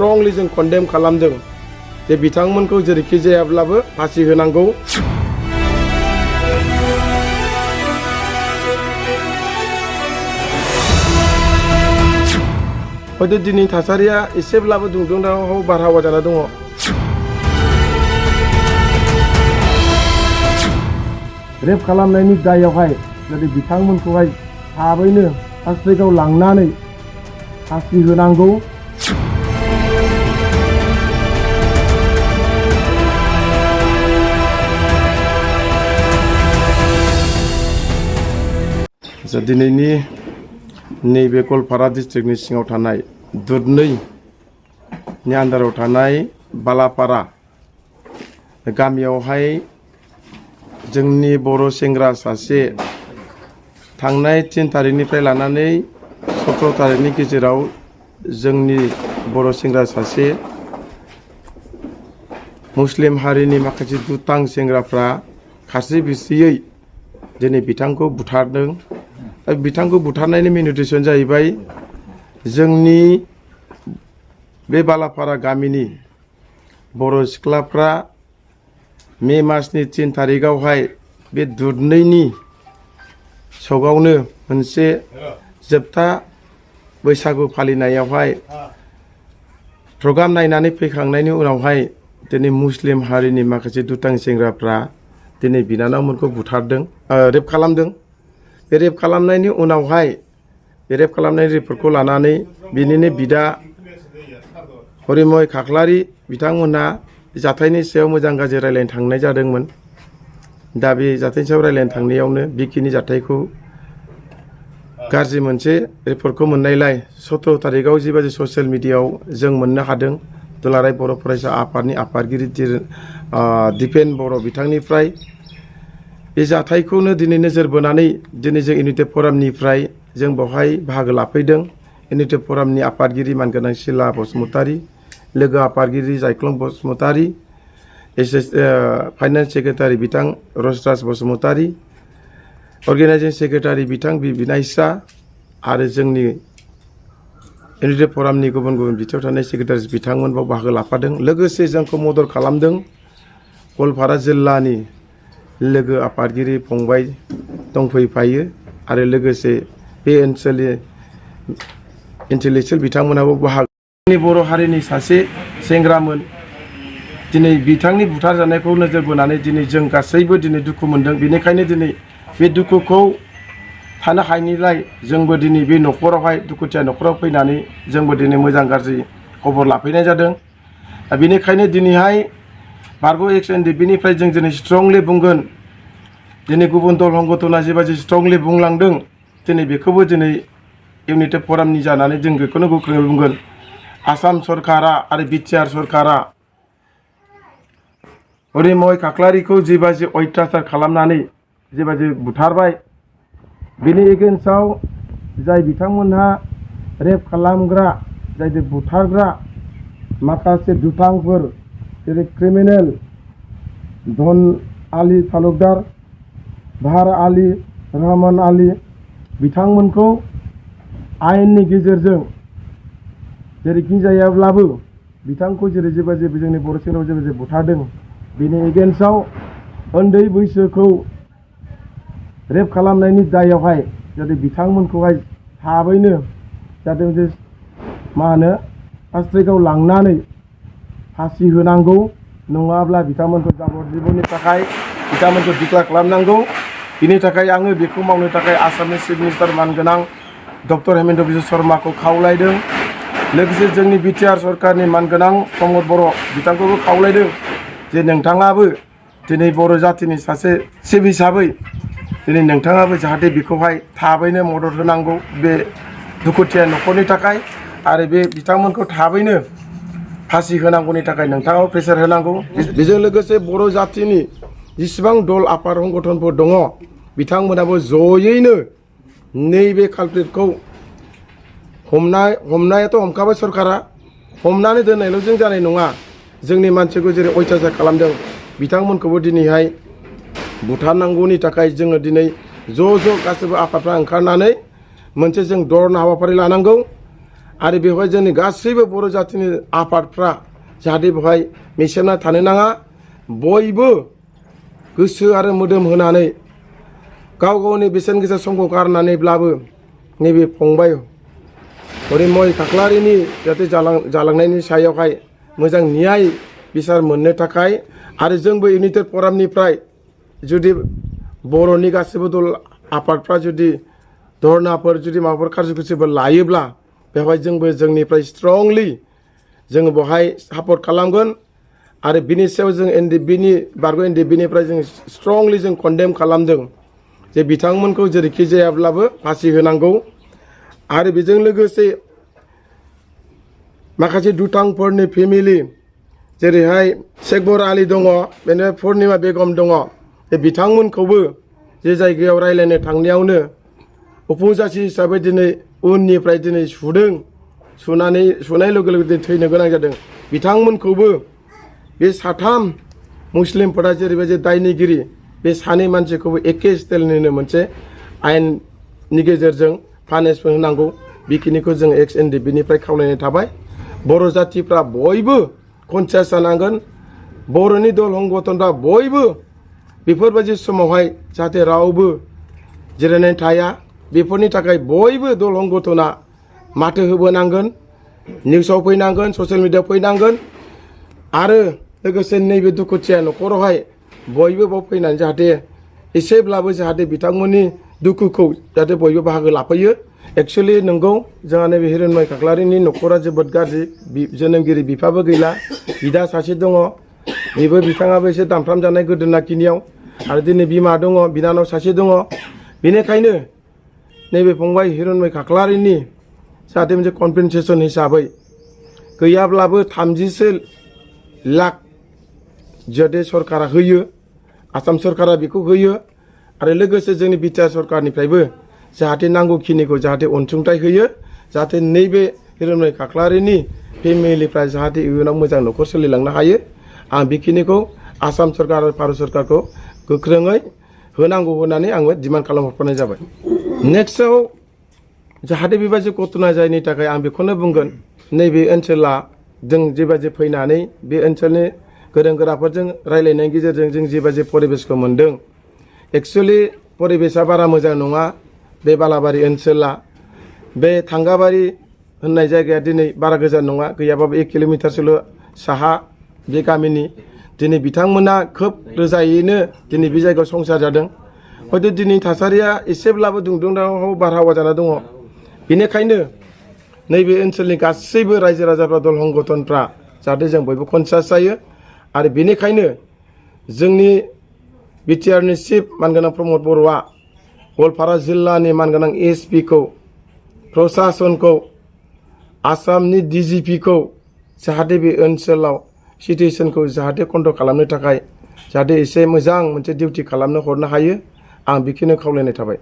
Strongly जों condemn खालामदों जे बिथांमोनखौ जेरैखि जायाब्लाबो फासि होनांगौ। हयथ' दिनै थासारिया एसेब्लाबो दुंदुंदाव बारहावा जाना दङ। रेप खालामनायनि दायावहाय जुदि बिथांमोनखौहाय थाबैनो कास्ट्रियाव लांनानै फासि होनांगौ। दिनैनि नैबे गवालपारा डिस्ट्रिक्टनि सिङाव थानाय दुधनैनि आन्दाराव थानाय बालापारा गामियावहाय जोंनि बर' सेंग्रा सासे थांनाय 3 तारिखनिफ्राय लानानै 17 तारिखनि गेजेराव जोंनि बर' सेंग्रा सासे मुस्लिम हारिनि माखासे दुथां सेंग्राफ्रा खास्रि बिस्रियै दिनै बिथांखौ बुथारदों। बिथांखौ बुथारनायनि मेन उद्देश्यआ जाहैबाय जोंनि बे बालापारा गामिनि बर' सिख्लाफ्रा मे मासनि 3 तारिखआवहाय बे दुधनैनि सगावनो मोनसे जोबथा बैसागु फालिनायावहाय प्रग्राम नायनानै फैखांनायनि उनावहाय दिनै मुस्लिम हारिनि माखासे दुथां सेंग्राफ्रा दिनै बिनानावमोनखौ बुथारदों, रेप खालामदों। बे रेप खालामनायनि उनावहाय बे रेप खालामनाय रिपर्टखौ लानानै बिनिनो बिदा हरिमय खाख्लारि बिथांमोनहा जाथायनि सायाव मोजां गाज्रि रायलायनो थांनाय जादोंमोन। दा बे जाथायनि सायाव रायलायनो थांनायावनो बेखिनि जाथायखौ गाज्रि मोनसे रिपर्टखौ मोननायलाय 17 तारिखआव जिबायदि ससियेल मिडियायाव जों मोननो हादों दुलाराय बर' फरायसा आफादनि आफादगिरि दिपेन बर' बिथांनिफ्राय बे जाथायखौनो दिनै नोजोर बोनानै दिनै जों इउनिटि फरामनिफ्राय जों बेवहाय बाहागो लाफैदों। इउनिटि फरामनि आफादगिरि मानगोनां सिला बसुमतारी, लोगो आफादगिरि जायख्लं बसुमतारी, फाइनान्स सेक्रेटारि बिथां रसराज बसुमतारी, अर्गेनाइजिं सेक्रेटारि बिथां बिनाय शाह आरो जोंनि इउनिटि फरामनि गुबुन गुबुन बिथिङाव थानाय सेक्रेटारि बिथांमोन बाव बाहागो लाफादों। लोगोसे जोंखौ मदद खालामदों गवालपारा जिल्लानि लोगो आफादगिरि फंबाय दंफैफायो आरो लोगोसे बे ओनसोलनि इन्टेलेक्सुयेल बिथांमोनाबो बाहागो। जोंनि बर' हारिनि सासे सेंग्रामोन दिनै बिथांनि बुथार जानायखौ नोजोर बोनानै दिनै जों गासैबो दिनै दुखु मोनदों। बेनिखायनो दिनै बे दुखुखौ थानो हायैनिलाय जोंबो दिनै बे न'खरावहाय दुखुथिया न'खराव फैनानै जोंबो दिनै मोजां गाज्रि खबर लाफैनाय जादों। बेनिखायनो दिनैहाय बारग' एक्सन डिबिनिफ्राय जों दिनै स्ट्रंलि बुंगोन दिनै गुबुन दल संगठना जेबायदि स्ट्रंलि बुंलांदों दिनै बेखौबो दिनै इउनिटि फरामनि जानानै जों बेखौनो गोख्रोङै बुंगोन आसाम सरकारा आरो बिटिआर सरकारा हरिमय खाख्लारिखौ जेबायदि अयथासार खालामनानै जेबायदि बुथारबाय बेनि एगेन्स्टआव जाय बिथांमोनहा रेप खालामग्रा जाय बुथारग्रा माखासे दुथांफोर जेरै क्रिमिनेल धन आली तालुकदार, भार आली, रहमान आली बिथांमोनखौ आयेननि गेजेरजों जेरैखि जायाब्लाबो बिथांखौ जेबायदि जोंनि बर' सेंग्रायाव जेबायदि बुथारदों बेनि एगेन्स्टआव उन्दै बैसोखौ रेप खालामनायनि दायावहाय जाहाथे बिथांमोनखौहाय थाबैनो जाहाथे कास्ट्रियाव लांनानै फासि होनांगौ, नङाब्ला बिथांमोनखौ जाबरजिबननि थाखाय बिथांमोनखौ डिक्लेयार खालामनांगौ। बिनि थाखाय आङो बेखौ मावनो थाखाय आसामनि चिफ मिनिस्टार मानगोनां डक्टर हेमेन्त बिश्व शर्माखौ खावलायदों। लोगोसे जोंनि बिटिआर सरकारनि मानगोनां प्रमद बर' बिथांखौबो खावलायदों जे नोंथाङाबो दिनै बर' जाथिनि सासे चिफ हिसाबै दिनै नोंथाङाबो जाहाथे बेखौहाय थाबैनो मदद होनांगौ बे दुखुथिया न'खरनि थाखाय आरो बे बिथांमोनखौ थाबैनो फासि होनांगौनि थाखाय नोंथाङाबो प्रेसार होनांगौ। बेजों लोगोसे बर' जाथिनि जेसेबां दल आफाद संगठनफोर दङ बिथांमोनाबो जयैनो नैबे कालप्रिटखौ हमनायाथ' हमखाबाय सरकारा, हमनानै दोननायल' जों जानाय नङा। जोंनि मानसिखौ जेरै अयथासार खालामदों बिथांमोनखौबो दिनैहाय बुथारनांगौनि थाखाय जोङो दिनै ज' गासैबो आफादफ्रा ओंखारनानै मोनसे जों धरना हाबाफारि लानांगौ आरो बेवहाय जोंनि गासैबो बर' जाथिनि आफादफ्रा जाहाथे बेवहाय मेसेबना थानो नाङा बयबो गोसो आरो मोदोम होनानै गाव गावनि बेसेन गोसा समखौ गारनानैब्लाबो नैबे फंबाय हरिमय खाख्लारिनि जाहाथे जालांनायनि सायावहाय मोजां न्याय बिसार मोननो थाखाय आरो जोंबो इउनाइटेड फरामनिफ्राय जुदि बर'नि गासैबो दल आफादफ्रा जुदि धरनाफोर जुदि माबाफोर कार्ज'खुसिफोर लायोब्ला बेवहाय जोंबो जोंनिफ्राय स्ट्रंलि जोङो बेवहाय सापर्ट खालामगोन आरो बिनि सायाव जों एनडिएफबिनि बारग' एनडिएफबिनिफ्राय जों स्ट्रंलि जों कन्डेम खालामदों जे बिथांमोनखौ जेरैखि जायाब्लाबो फासि होनांगौ आरो बेजों लोगोसे माखासे दुथांफोरनि फेमिलि जेरैहाय शेखबर आली दङ बेनिफ्राय पुर्निमा बेगम दङ बे बिथांमोनखौबो जे जायगायाव रायज्लायनो थांनायावनो उपजाथि हिसाबै दिनै उननिफ्राय दिनै सुनाय लोगो लोगो दिनै थैनो गोनां जादों बिथांमोनखौबो बे साथाम मुस्लिमफोरा जेरैबायदि दायनिगिरि बे सानै मानसिखौबो एखे स्टाइलनिनो मोनसे आयेननि गेजेरजों पानिशमेन्ट होनांगौ बेखिनिखौ जों एक्स एनडिएफबिनिफ्राय खावलायनाय थाबाय बर' जाथिफ्रा बयबो कनसियास जानांगोन बर'नि दल संगठनफ्रा बयबो बेफोरबायदि समावहाय जाहाथे रावबो जिरायनानै थाया बेफोरनि थाखाय बयबो दल संगठना माथो होबोनांगोन निउसाव फैनांगोन ससियेल मिडियायाव फैनांगोन आरो लोगोसे नैबे दुखुथिया न'खरावहाय बयबो बाव फैनानै जाहाथे एसेब्लाबो जाहाथे बिथांमोननि दुखुखौ जाहाथे बयबो बाहागो लाफैयो एक्सुवेलि नंगौ जोंहा नैबे हिरण्मय खाख्लारिनि न'खरा जोबोद गाज्रि जोनोमगिरि बिफाबो गैला बिदा सासे दङ बेबो बिथाङाबो एसे दामफ्राम जानाय गोदोना खिनियाव आरो दिनै बिमा दङ बिनानाव सासे दङ बेनिखायनो नैबे फंबाय हिरण्मय खाख्लारिनि जाहाथे मोनसे कम्पेनसेसन हिसाबै गैयाब्लाबो 30 लाख जाहाथे सरकारा होयो आसाम सरकारा बेखौ होयो आरो लोगोसे जोंनि बिटिआर सरकारनिफ्रायबो जाहाथे नांगौखिनिखौ जाहाथे अनसुंथाइ होयो जाहाथे नैबे हिरण्मय खाख्लारिनि फेमिलिफ्रा जाहाथे इयुनाव मोजां न'खर सोलिलांनो हायो आं बेखिनिखौ आसाम सरकार आरो भारत सरकारखौ गोख्रोङै होनांगौ होननानै आङो डिमान्ड खालामहरनाय जाबाय नेक्स्टआव जाहाथे बेबायदि घटना जायैनि थाखाय आं बेखौनो बुंगोन नैबे ओनसोला जों जेबायदि फैनानै बे ओनसोलनि गोरों गोराफोरजों रायलायनायनि गेजेरजों जों जेबायदि परिबेसखौ मोन्दों एक्सुवेलि परिबेसा बारा मोजां नङा बे बालाबारि ओनसोला बे थांगाबारि होननाय जायगाया दिनै बारा गोजान नङा गैयाबाबो 1 किल'मिटारसोल' साहा बे गामिनि दिनै बिथांमोना खोब रोजायैनो दिनै बे जायगायाव संसार जादों हयथ' दिनै थासारिया एसेब्लाबो दुंदुंदाव बारहावा जाना दङ बेनिखायनो नैबे ओनसोलनि गासैबो रायजो राजाफ्रा दल संगठनफ्रा जाहाथे जों बयबो कनसियास जायो आरो बेनिखायनो जोंनि बिटिआरनि चिफ मानगोनां प्रमद बर'आ गवालपारा जिल्लानि मानगोनां एसपिखौ प्रशासनखौ आसामनि डिजिपिखौ जाहाथे बे ओनसोलाव सिटुएसनखौ जाहाथे कन्ट्रल खालामनो थाखाय जाहाथे एसे मोजां मोनसे डिउटि खालामनो हरनो हायो आं बेखौनो खावलायनाय थाबाय।